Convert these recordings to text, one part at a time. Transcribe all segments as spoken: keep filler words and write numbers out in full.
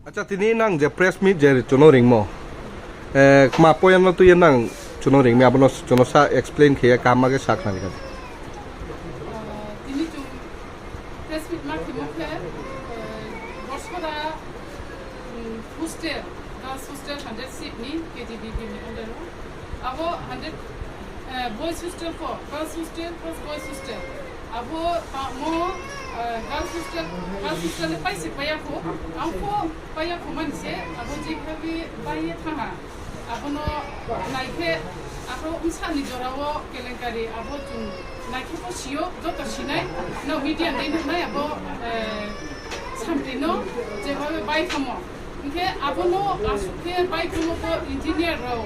Acha, tini nang je press meet je chuno ringmo, eh, ma poyang no tuye nang chuno ringmi, abono chuno sa explain khe kaham ma khe sa khnani kha. Tini chung press meet ma khemo khe, eh, Borsora, mm, hostel, girls hostel hundred seat ni K G B B ni under o. Abo hundred, eh, boys hostel four, girls hostel plus boys hostel. Abo tamo, eh, girls hostel, girls hostel ni paise paya kho, ang pho paya kho mani se, abo je khabi bai ye thanga. Abono naikhe, abo wngsa ni jora o kelenkari, abo chung naikhe pho sio, joto sinai, no media ni nuknai abo, eh, samti no, je bhabe bai thamo. Hinkhe abono aswk khe bai phano bo engineer rok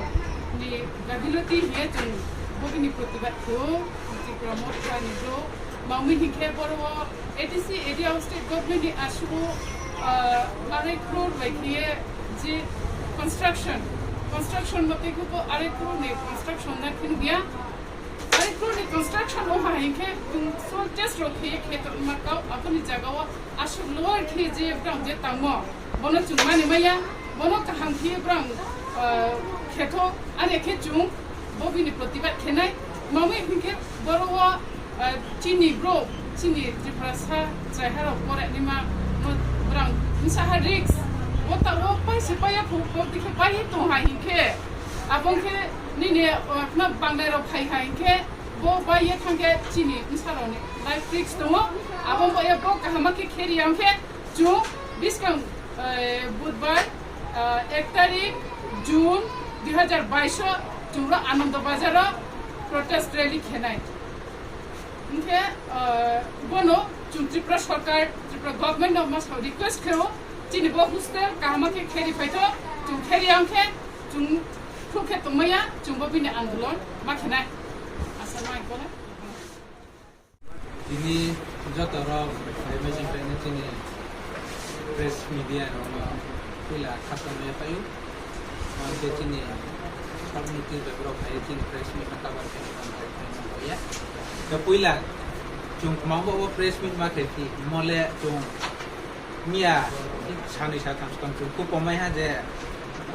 ni gabiloti hiye chwng bo bini protibad khlaiyo, Tripura Motha ni bro. Mamwi hinkhe boro o A D C area o state government ni aswk o, ah, arai crore bai khiye je construction, construction mate khe bo arai crore ni construction na khe nukya. Arai crore ni construction o ha hinkhe chwng soil test rok khiye khe tongma kau aboni jaga o aswk lower khiye je brang je tangmo. Bono chwng mani maya, bono kaham khe brang, ah, khetho, ani khe chwng bo bini protibad khenai. Mamwi hinkhe boro o, ah, chini bro, chini Tiprasa chwraiha rok pore nima, mo brang misa ha risk. Bo ta o paise paya kho, bo dikhe pai tong ha hinkhe. Abong khe nini, ah, khna bangnai rok phai ha hinkhe, bo bai ye thang khe chini misa rok ni life risk tongo. Abong bo ye bo kaham khe kheri yang khe, Chwng biskang, eh, budbar, eh, ek tarik June dui hazar bais o chwng ro Anando Bazar o protest rally khenai. Hinkhe, eh, bono chwng Tripura Sarkar, Tripura Government no masa request khe o, chini bo hostel kaham khe kheri phaitho, chwng kheri yang khe, chwng thuk khe tongmaya, chwng bo bini andolon ma khenai. Asa nai kole. Tini joto rok phai machine paina chini press media rok no puila khaslamya paio. Mangke chini sab niti rok phai chini press meet no cover khe tong phai phai mangya. Ke puila chung mangbo bo press meet ma khe phi mole chung Miya sanwi satham swkang chwng kupomai ha je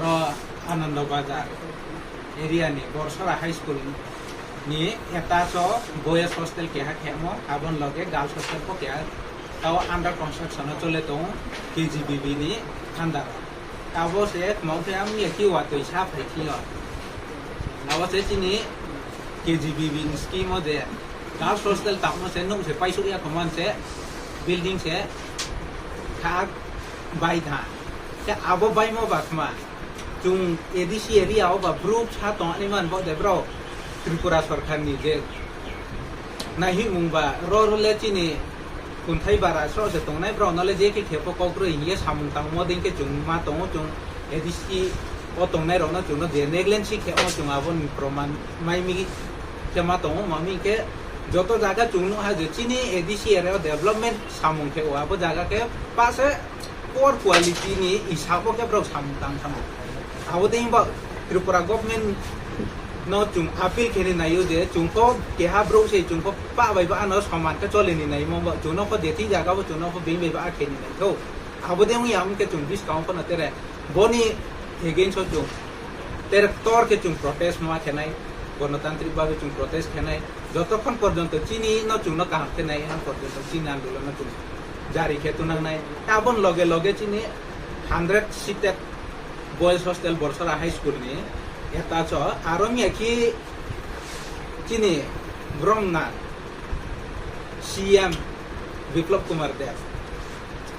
ro Anando Bazar area ni Borsora High School ni attach o boys hostel keha khemo, aboni loge girls hostel bo keha tao under construction o chole tongo K G B B ni under o. Abo se tongmani ang miya ki watwi sa phai thio. Abo se chini K G B B ni scheme o je girls hostel tamo se nuk se paisuk ya koman se building se khak bai tha. Te abo bai mo ba khma chung A D C area o ba brouh sa tong ani man bo de bro Tripura sarkar ni je naihimung ba ro ro le chini kunthai bara so se tongnai bro no le je ke khe po kok roi ye samung tang mo ding ke chung ma tongo chung A D C o tongnai rok no chung no je negligence khe o chung abo ni proman mai mi khe ma tongo ma mi khe joto jaga chung no ha je chini A D C area o development samung khe o abo jaga khe pa se poor quality ni hisab o khe borok samung tang thangma. Abo dei bo Tripura government no chung appeal khe ni naio je chung kho keha brouh se chung kho pa bai ba ano soman khe chole ni nai mo bo chung no kho je thik jaga bo chung no kho being bai ba khe ni nai kho. Abo dei wng ya wng khe chung buskang kho no tere boni against o chung tere ktor khe chung protest ma khe nai, gonotantrik babe chung protest khe nai. Jotokhon porjonto chini no chwngno kaham khe nai, ang porjonto chini andolon no chwng jari khe tunang nai. Aboni loge loge chini hundred seated boys hostel Borsora High School ni attach o aro miya khi chini borok na C M Biplab Kumar Deb.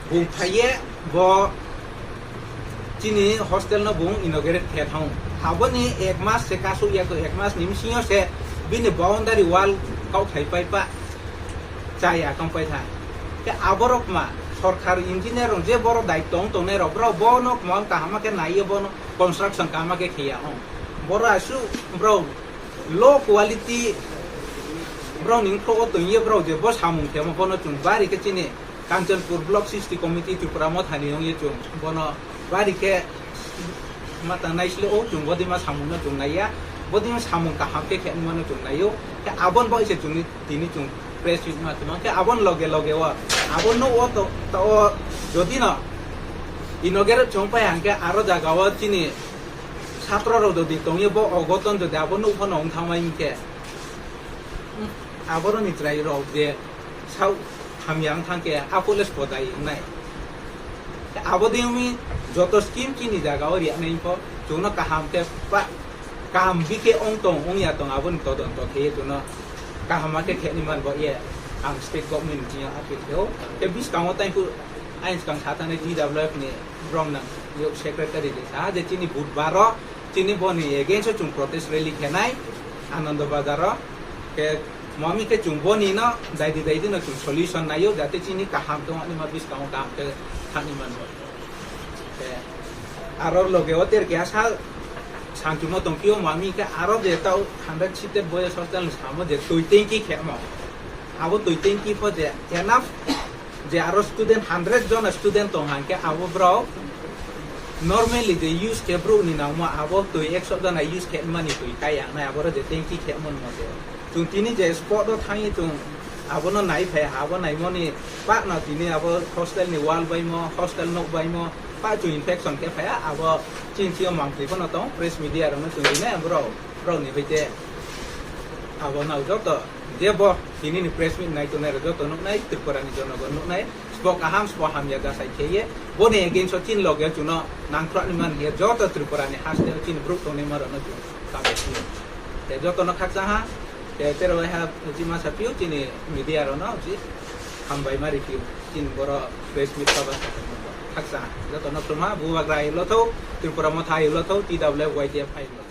Bung phaiye bo chini hostel no bung inaugurate khe thang. Aboni ek mas se kasuk ya, ek mas ni bisingo se bini boundary wall kau khai pai pa chaya tong pai tha. Ke aborok ma sorkar engineer rok je boro daitong tongnai rok bro bono kmang kahama khe naiye bono construction kahama khe khiya hong. Boro asu bro low quality bro ning pro tong ye bro je bo samung khemo bono chung bari khe chini Kanchanpur Block Sixty Committee Tripura Mothani wngwi chwng bono bari khe ma tang nai sile o chwng bodima samungno chwng naiya, bodima samung kaham khe khe wngmano chwng naio. Khe abon bai se chwngni tini chwng press meet ma tongma khe abon loge loge o abon no o to, to o jodi no Inaugurate chong pai hangke aro jaga o chini satro rok jodi tongye bo ogoton jodi abo nukphano wng thangmai hingke, aboroni chwrai rok je sak hamya wng thangke aphole sodai wngnai. Abo de wngwi joto scheme chini jaga o riya nai pho chwngno kaham khe pa kaham bikhe ong tong ong ya tong aboni todonto khe chwngno kaham khe khe ni man bo ye ang state government ni appeal khe o. Khe biskango tai phu ain skang sa thani T W F ni brong nang yo secretary de sa je chini budbar o chini boni against o chung protest rally khe nai Anando Bazar o. Khe mami khe chung boni no daidi daidi no chung solution nai o jate chini kaham tong ani ma biskango kaham khe thani man bo. Khe aro loge o ter keha sa santumo tongphio mami khe aro je tao hundred seat boyos hostel ni samo je twi tanki khemo. Abo twi tanki pho je enough je aro student hundred jon student tong hangke abo borok normally je use khe bru ni nangmo abo twi ekso jona use khe mani twi kai ang nai abo je tanki khemo mo je. Chung tini je spot o thangwi chung abono nai phai ha, abo naimoni pakno tini abo hostel ni wall baimo, hostel nok baimo, pa chung infection khe phai ha, abo chini sio mangtwi bono tong, press media rokno chung rinai borok, borok ni hoite abo no joto je bo tini ni press meet nai tongnai rok joto nuknai, Tripura ni jonogon nuknai, sbo kaham sbo hamya jasai kheye, boni against o chini loge chuno nangthrak ni man hiya joto Tripura ni haste o chini borok tongnai ma rokno chung kabo sio. Te joto no khaksa ha, te tero ha jima sapio chini media rokno ji hambai ma ripio chini boro press meet kaba khaksa ha. Joto no khulma bubagra ayo lo thok, Tripura motha ayo lo thok, T W F Y T F ayo lo.